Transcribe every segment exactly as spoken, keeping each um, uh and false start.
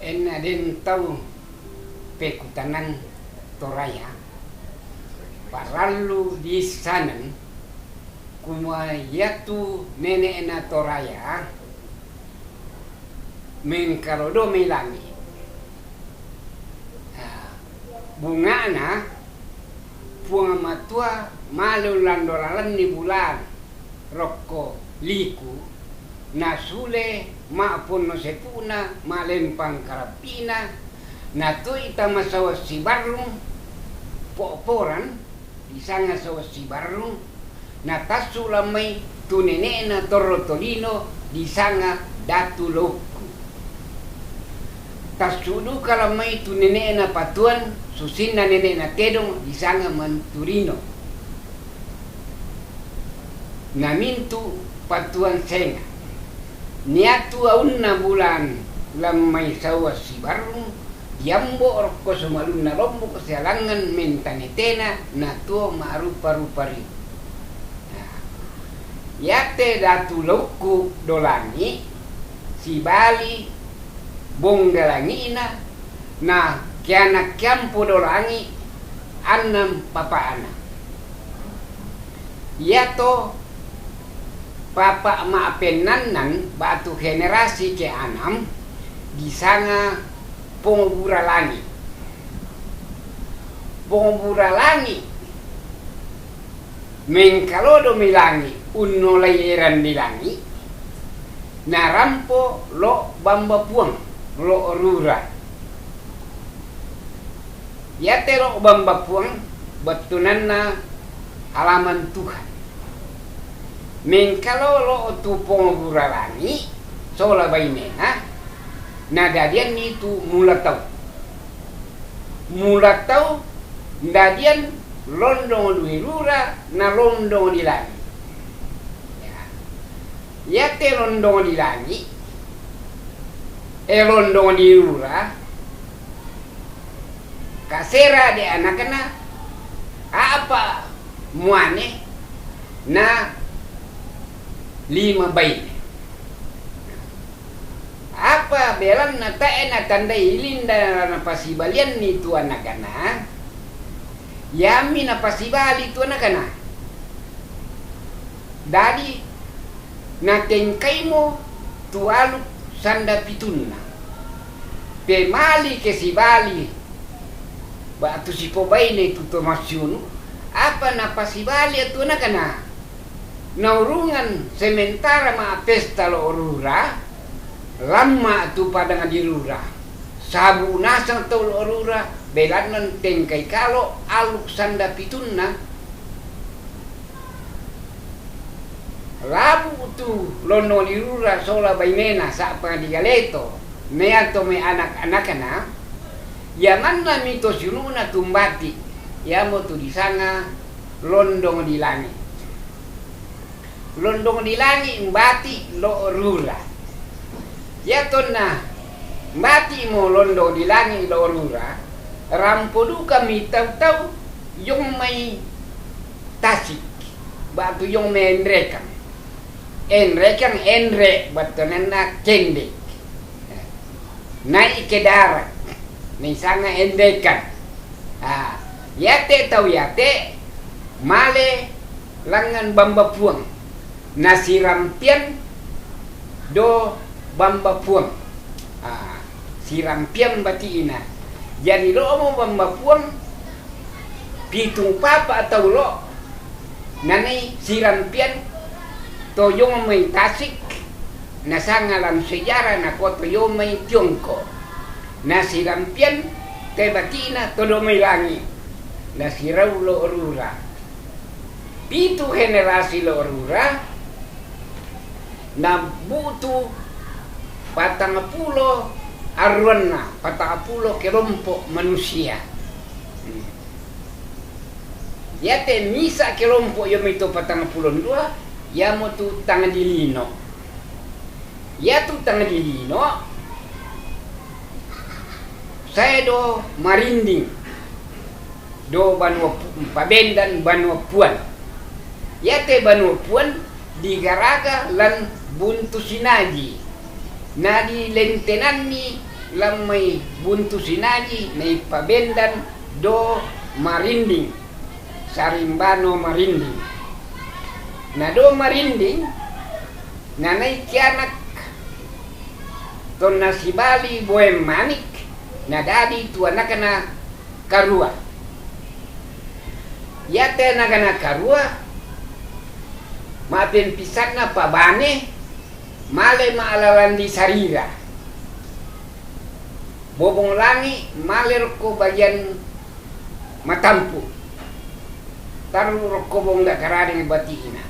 Enna den tau pekutanan Toraya, parallu diissanan kumua iatu nene'na Toraya mengkalodo mai langi'. Nah, bunga'na, Puang Matua male ulando lalanni bulan rokko liku, nasule ma'ponno sepu'na malempang karappi'na, natoi tama sawang sibarrung po'poran, disanga sawang sibarrung, natassu lammai tu nene'na Torro Tolino, disanga Datu Laukku. Tassu duka lammai tu nene'na Patuan, susinna nene'na tedong, disanga Manturino. Namintu Patuan Senga. Niatu aunna bulan lammai sawang sibarrung, diambo rokko sumalunna lombok sialangngan mentanetena natuo ma'rupa-rupa ri. Nah, iate Datu Laukku Dolangi, sibali Bongga Langi'na, na kiana kiampo Dolangi annang papa'na. Iato papa' ma'pennannan batu generasi ke anam disanga Pong Bura Langi. Pong Bura Langi mengkalodo mai langi' unnolai eran di langi', narampo lo' bamba puang, lo' rura. Iate lo' bamba puang bettuananna halaman Tuhan. Mengkalo lo' tu Pong Bura Langi' sola bainena, nadadianni tu mula tau. Mula tau ndadian londong di rura na londong di langi'. Ya. Iate londong di langi', eh, londong di rura, kasera de anakna, apa muane na lima baine. Apa belanna tae' natandai ilinda napasibalianni tu anakna, iami napasibali tu anakna. Dadi natengkaimo tu aluk sanda pitunna. Pemali ke sibali batu sipobaine tu tomasiunu, apa napasibali tu anakna. Naurungan sementara ma'pesta lo' rura, lamma' tu padang di rura. Sabu nasang tau lo' rura, belanna tengkai kalo aluk sanda pitunna. Labu' tu londong di rura sola bainena sa'pa di galeto, meato me anak-anakna, iamanna mito siunu'na tumbati, iamotu disanga londong di langi'. Londong di langi' mbati lo' rura. Iatonna mbati'mo londong di langi' lo' rura, rampo dukami tau-tau yong mai tasik, batu yong mai enrekang. Enrekang enre' bettuananna kendek. Nai' ke darat, naisanga enrekang. Ah, iate tau iate male langngan bamba puang. Nasirampian do bamba puang. Ah, sirampian bati'na. Jadi lo'mo bamba puang, pitung papa' tau lo', nanai sirampian to yong mai tasik, nasanga lam sejarah nako to yong mai Tiongkok. Nasirampian te bati'na to do mai langi'. Nasirau lo' rura. Pitu generasi lo' rura, nabutu patang pulo arruanna, patang pulo kelompok manusia. Hmm. Iate misa kelompok yomito patang pulo dua, iamotu tang di lino. Iatu tang di lino, sae do marinding do banua pu-, pabendan banua puan. Iate banua puan digaraga lan buntu sinaji. Nadilentenanni Lan mai Buntu Sinaji, nai pabendan Do Marinding, Sarimbano Marinding. Na Do Marinding, na nai kianak tonna sibali Boen Manik, na dadi tu anakna karua. Iate anakna karua, ma'pempisanna pabane, male ma'lalan di Sarira. Bobong Langi male rokko bagian matampu. Tarru rokko Bongga Karadeng bati'na.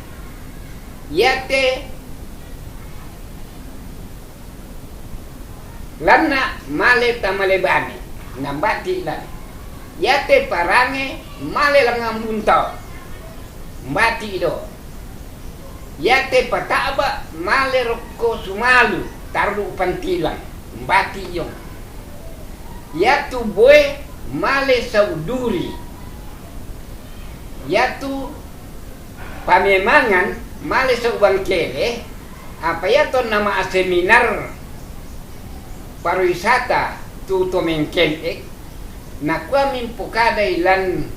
Iate Lanna male tama Lebane, nambati Lale. Iate Parange male Langambuntao, mbati Ido. Iate Pata'ba male rokko Sumalu, tarru Pantilang, mbati Iyong. Iatu Boe male Sauduri. Iatu Pamemangan male Sau Bangkele, apa iatonna ma'a seminar pariwisata tu to Mengkendek, nakua mimpokadai lan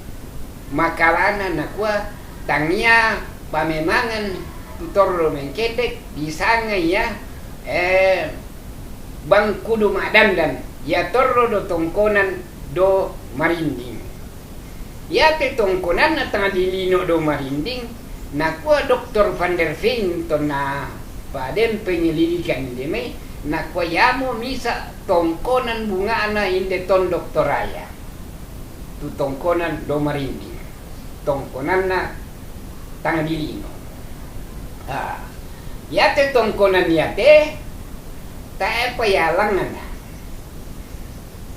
makalana, nakua, tangia Pamemangan tu torro Mengkendek, disanga ia, eh, Bangkudu Ma'dandan, ia torro do tongkonan Do Marinding. Iate tongkonanna tang dilino Do Marinding, nakua Doktor van der Veen tonna padempengi lidikan inde mai, nakua iamo misa tongkonan bungana inde Tondok Toraya. Tu tongkonan Do Marinding. Tongkonanna tang dilino. Ah, iate tongkonan iate, taepa ialangana.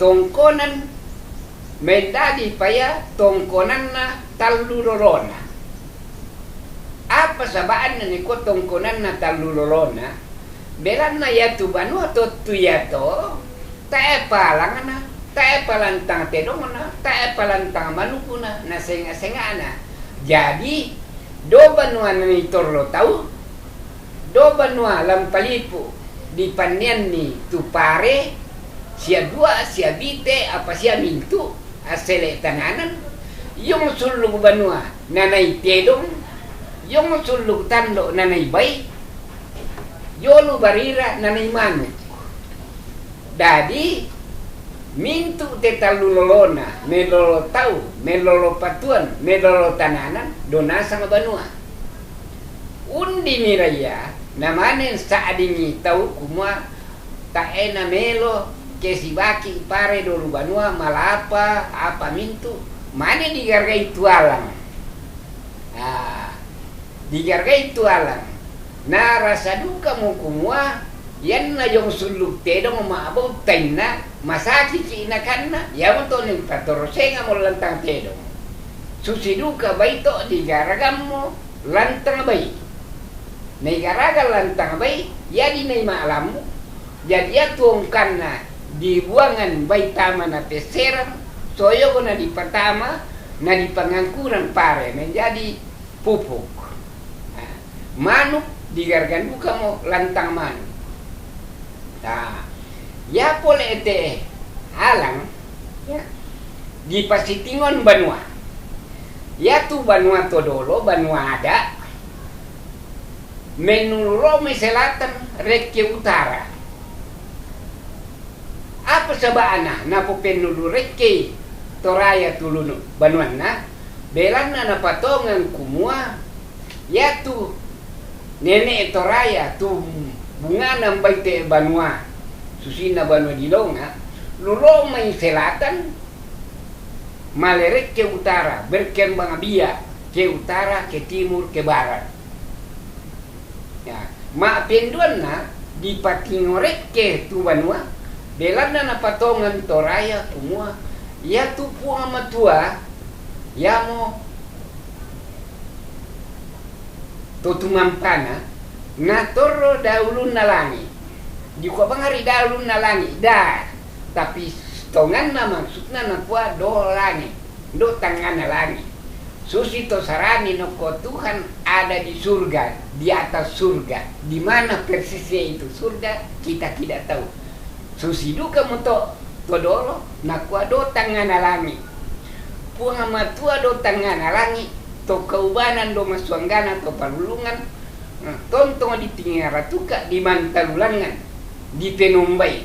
Tongkonan mendadi paia tongkonanna tallu lolona. Apa saba'na nikua tongkonanna tallu lolona? Belanna iatu banua tottu iato, taepa alangna, taepa lantang tedongna, taepa lantang manukuna, na senga-sengana. Jadi, do banua nani torro tau, do banua Lampalipu dipannianni tu pare, sia dua, sia bite, apa sia mintu, assele tananan, iyong sulluk banua nanai tedong, iyong sulluk tando nanai bai, yolo barira nanai manuk. Dadi, mintu te tallu lolona, melolo tau, melolo patuan, melolo tananan, do nasang banua. Undi miraia, namane sa'dingi tau kumua, taena melo ke sibaki pare dolu banua malapa apa mintu, mane digaragai tualang. Ah, digaragai tualang. Na rasa dukamo kumua, ianna iyong sulluk tedong ma'bau tainna, masakiki inakanna, iamoto nipatorosenga mo lantang tedong. Susi duka baito digaragammo lantang bai. Naigaraga lantang bai, iadi nai ma'lammu, jadi iatu ongkanna dibuangan bai tama na pesserang, soyogo na dipatama, na dipangangkurang pare menjadi pupuk. Nah, manuk digaraga dukamo lantang manuk. Nah, ia pole ete alang, ya, dipasitingon banua. Iatu banua todolo, banua ada, menulu ro mai selatan, rekke utara. Apa saba'na napopennulu rekkei Toraya tulunu banuanna? Belanna napatongang kumua, iatu nene' Toraya tu bungana mbaite banua, susinna banua dilonga, lulo mai selatan, male rekke utara, berkembang biak, ke utara, ke timur, ke barat. Ya, ma'penduanna dipatingo rekke tu banua, belanna napatongang Toraya kumua, iatu Puang Matua, iamo to tumampana, natorro daulunna langi. Dikua bangari daulunna langi, da. Tapi tonganna maksudna nakua do langi, do tangngana langi. Susi to sarani nokko Tuhan ada di surga, di atas surga. Di mana persisnya itu surga, kita tidak tahu. Susi duka mo to, to dolo, nakua do tangngana langi'. Puang Matua do tangngana langi', to kaubanan do masuanggana to palulungan, eh, tontong di tingaratuka di mantalulangan, di penombai.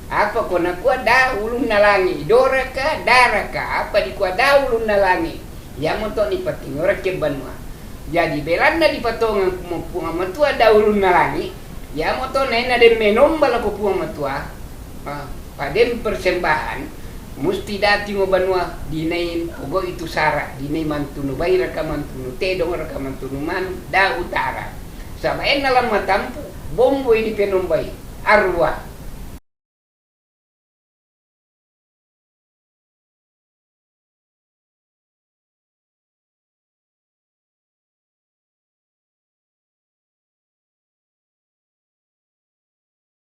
Apa ko nakua da ulunna langi', doraka, daraka, apa dikua da ulunna langi', iamoto nipatingorakki banua. Jadi belanna dipatongang Puang Matua da ulunna langi', iamoto nainna den menomba lako Puang Matua, ah, paden persembahan, musti datingo banua, dinai pogo itu sara, dinai mantunu bairaka, mantunu tedongraka, mantunu manu, da utara. Sabaenna lamma tampu, bomboi dipenombai, arwa,